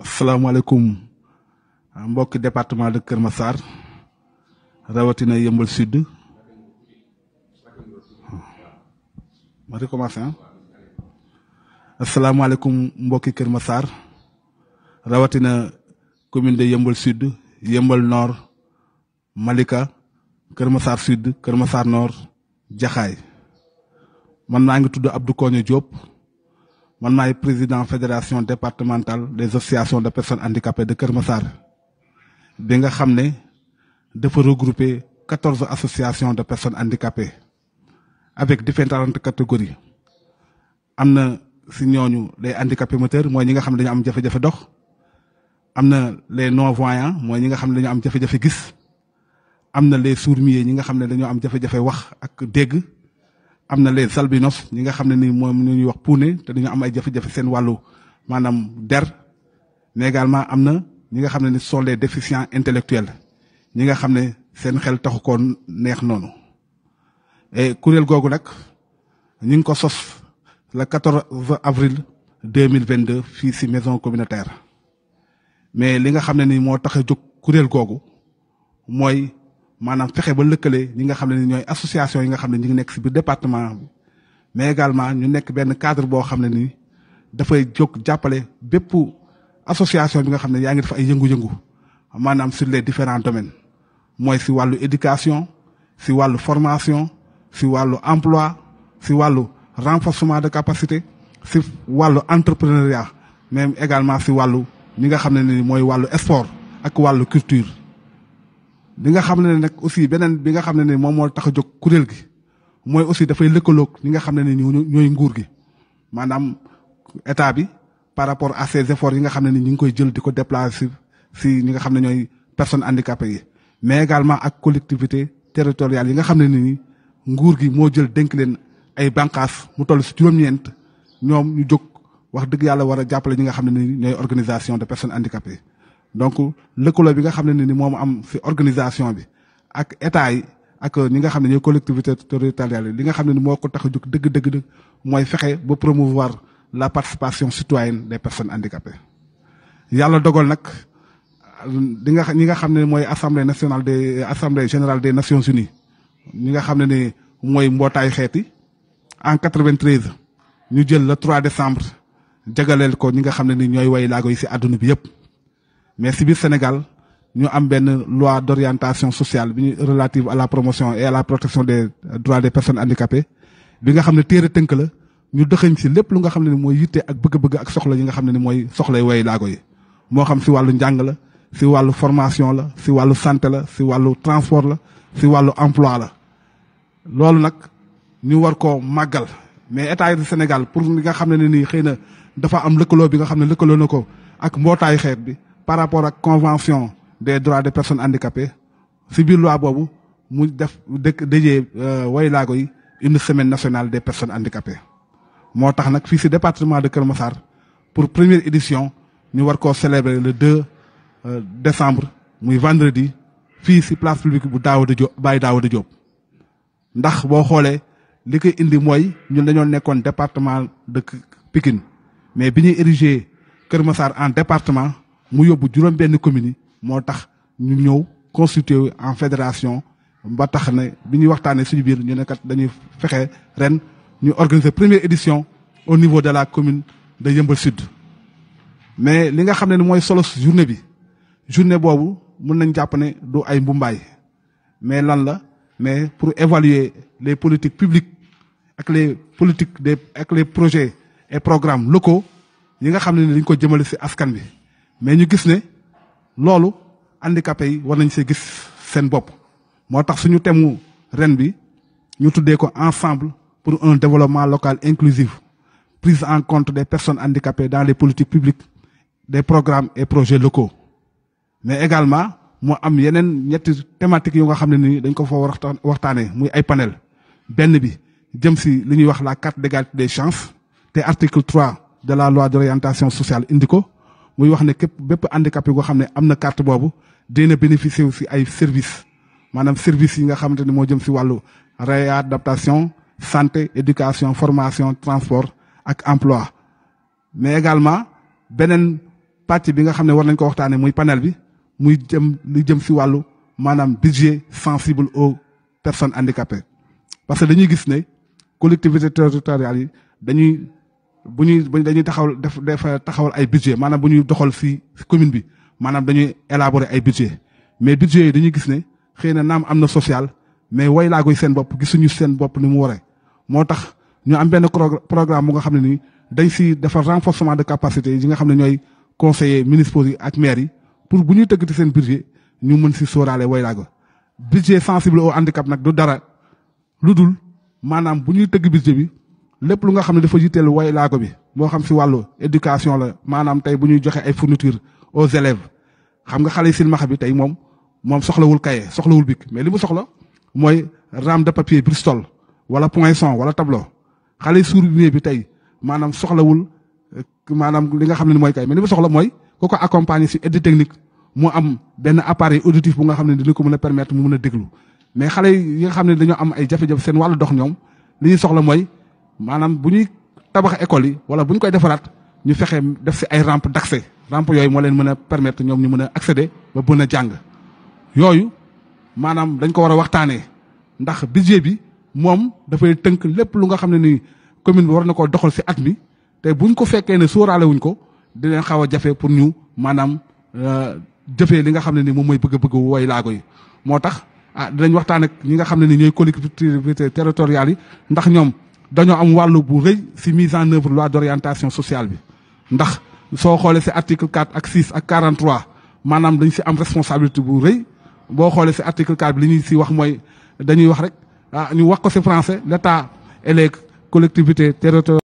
asalaamaaleykum mbokki département de Kër Massar rawatina Yeumbeul Sud ma recommencé asalaamaaleykum mbokki Kër Massar rawatina commune de Yeumbeul Sud Yeumbeul Nord Malika Kër Massar Sud Kër Massar Nord Jaxaay man maa ngi tudd Abdou Koño Diop man maay président fédération départementale des associations de personnes handicapées de Kër Massar bi nga xam ne dafa regrouper 14 associations de personnes handicapées avec différentes catégories am na si ñooñu les handicapés moteurs mooy ñi nga xam ne dañu am jafe-jafe dox am na les non voyants mooy ñi nga xam ne dañu am jafe-jafe gis am na les sourds-muets ñi nga xam ne dañoo am jafe-jafe wax ak dégg am na les albinos ñi nga xam ne ni moom ñuy wax puune te dañu am ay jafe-jafe seen wàllu maanaam der mais également am na ñi nga xam ne ni sont les déficients intellectuels ñi nga xam ne seen xel taxu ko neex noonu et kuréel googu nag ñu ngi ko sos le 14 avril 2022 fii si maison communautaire mais li nga xam ne ni moo tax a jóg kuréel googu mooy maanaam fexe ba lëkkale ñi nga xam ne ni ñooy association yi nga xam ne ñu ngi nekk si biir département bi mais également ñu nekk benn cadre boo xam ne ni dafay jóg jàppale bépp association bi nga xam ne yaa ngi def ay yëngu-yëngu maanaam sur les différents domaines mooy si wàllu éducation si wàllu formation si wàllu emploi si wàllu renforcement de capacité si wàllu entrepreneuriat même également si wàllu ñi nga xam ne ni mooy wàllu sport ak wàllu culture. li nga xam ne nag aussi beneen bi nga xam ne ni moom moo tax a jóg kuréel gi mooy aussi dafay lëkkaloog ñi nga xam ne ni ñooy nguur gi maanaam état bi par rapport à ces efforts yi nga xam ne ni ñu ngi koy jël di ko déplacer si ñi nga xam ne ñooy personnes handicapées yi mais également ak collectivité territoriale yi nga xam ne ni nguur gi moo jël dénk leen ay bànqaas mu toll si juróom-ñeent ñoom ñu jóg wax dëgg yàlla war a jàppale ñi nga xam ne ni ñooy organisation de personnes handicapées. donc lëkkaloo bi nga xam ne ni moom am ci organisation bi ak état yi ak ñi nga xam ne ñooy collectivité territoriale yi li nga xam ne ni moo ko tax a jóg dëgg mooy fexe ba promouvoir la participation citoyenne des personnes handicapées. yàlla dogal nag ñi nga xam ne mooy assemblée générale des Nations Unies ñi nga xam ne ni mooy mbootaayu xeet yi en 93 ñu jël le 3 décembre jagaleel ko ñi nga xam ne ni ñooy way laago yi ci àdduna bi yëpp. mais si biir Sénégal ñu am benn loi d'orientation sociale bi ñu relative à la promotion et à la protection des droits des personnes handicapées bi nga xam ne téere tënk la ñu dëxëñ si lépp lu nga xam ne ni mooy yitte ak bëgg-bëgg ak soxla yi nga xam ne ni mooy soxlay way laago yi moo xam si wàllu njàng la si wàllu formation la si wàllu santé la si wàllu transport la si wàllu emploi la loolu nag ñu war koo màggal mais état du Sénégal pour li nga xam ne nii xëy na dafa am lëkkaloo bi nga xam ne lëkkaloo na ko ak mbootaayu xeet bi par rapport ak convention des droits des personnes handicapées si biir loi boobu mu def déjee way laago yi une semaine nationale des personnes handicapées moo tax nag fii si département de Kër Massar pour première édition ñu war koo célébrer le 2 décembre muy vendredi fii si place publique bu Baye Daouda Diop ndax boo xoolee li koy indi mooy ñun dañoo nekkoon département de Pikine mais bi ñuy érigé Kër Massar en département mu yóbbu juróom benn commune yi moo tax ñu ñëw constitué en fédération ba tax ne bi ñuy waxtaanee suñu biir ñu ne kat dañuy fexe ren ñu organiser première édition au niveau de la commune de Yeumbeul Sud. mais li nga xam ne ni mooy solo journée boobu mën nañ jàpp ne du ay mbumbaay mais lan la mais pour évaluer les politiques publiques ak les politiques ak les projets et programmes locaux yi nga xam ne ni dañ ko jëmale ci askan bi. mais ñu gis ne loolu handicapés yi war nañ see gis seen bopp moo tax suñu thème ren bi ñu tuddee ko ensemble pour un développement local inclusif prise en compte des personnes handicapées dans les politiques publiques des programmes et projets locaux. mais également mu am yeneen ñetti thématiques yu nga xam ne ni dañ ko fa waxtaanee muy ay panel benn bi jëm si li ñuy wax la carte d'égalité des chances te article 3 de la loi d'orientation sociale indi ko. muy wax ne bépp handicapé goo xam ne am na carte boobu dina bénéficier wu si ay services maanaam services yi nga xamante ni moo jëm si wàllu réadaptation santé éducation formation transport ak emploi mais également beneen pàcc bi nga xam ne war nañ ko waxtaanee muy panel bi muy li jëm si wàllu maanaam budget sensible aux personnes handicapées. parce que dañuy gis ne collectivités territoriales yi dañuy dañuy taxawal ay budget maanaam bu ñuy doxal si commune bi maanaam dañuy élaborer ay budget mais budget yi dañuy gis ne xëy na naam am na social mais way laagoy seen bopp gisuñu seen bopp ni mu waree moo tax ñu am benn programme bu nga xam ne nii dañ si defar renforcement de capacité yi nga xam ne ñooy conseillers municipaux yi ak maires yi pour bu ñuy tëggati seen budget ñu mën si sóoraale way laago budget sensible au handicap nag du dara lu dul maanaam bu ñuy tëgg budget bi lépp lu nga xam ne dafa yitteelu way laago bi moo xam si wàllu éducation la maanaam tey bu ñuy joxe ay fournitures aux élèves xam nga xale yi silmaxa bi tey moom soxlawul cahier soxlawul bic mais li mu soxla mooy rame de papier Bristol wala poinçon wala tableau xale yi sourd-muet bi tey maanaam soxlawul maanaam li nga xam ne mooy cahier mais li mu soxla mooy ku ko accompagner si aide technique mu am benn appareil auditif bu nga xam ne dina ko mën a permettre mu mën a déglu mais xale yi nga xam ne dañoo am ay jafe-jafe seen wàllu dox ñoom li ñuy soxla mooy maanaam bu ñuy tabax école yi wala bu ñu koy defaraat ñu fexe def si ay rampe d'accès rampe yooyu moo leen mën a permettre ñoom ñu mën a accéder ba mën a jàng yooyu maanaam dañ ko war a waxtaanee ndax budget bi moom dafay tënk lépp lu nga xam ne ni commune bi war na koo doxal si at mi te buñ ko fekkee ne sóoraale wuñ ko dinañ xaw a jafe pour ñu maanaam jëfee li nga xam ne ni moom mooy bëgg-bëgg way laago yi moo tax dinañ waxtaan ak ñi nga xam ne ni ñooy collectivités territoriales yi ndax ñoom dañoo am wàllu bu rëy si mise en œuvre loi d'orientation sociale bi ndax soo xoolee si article 4 ak 6 ak 43 maanaam dañ si am responsabilité bu rëy boo xoolee si article 4 bi li ñuy si wax mooy dañuy wax rek ñu wax ko si français l'État et les collectivités territoriales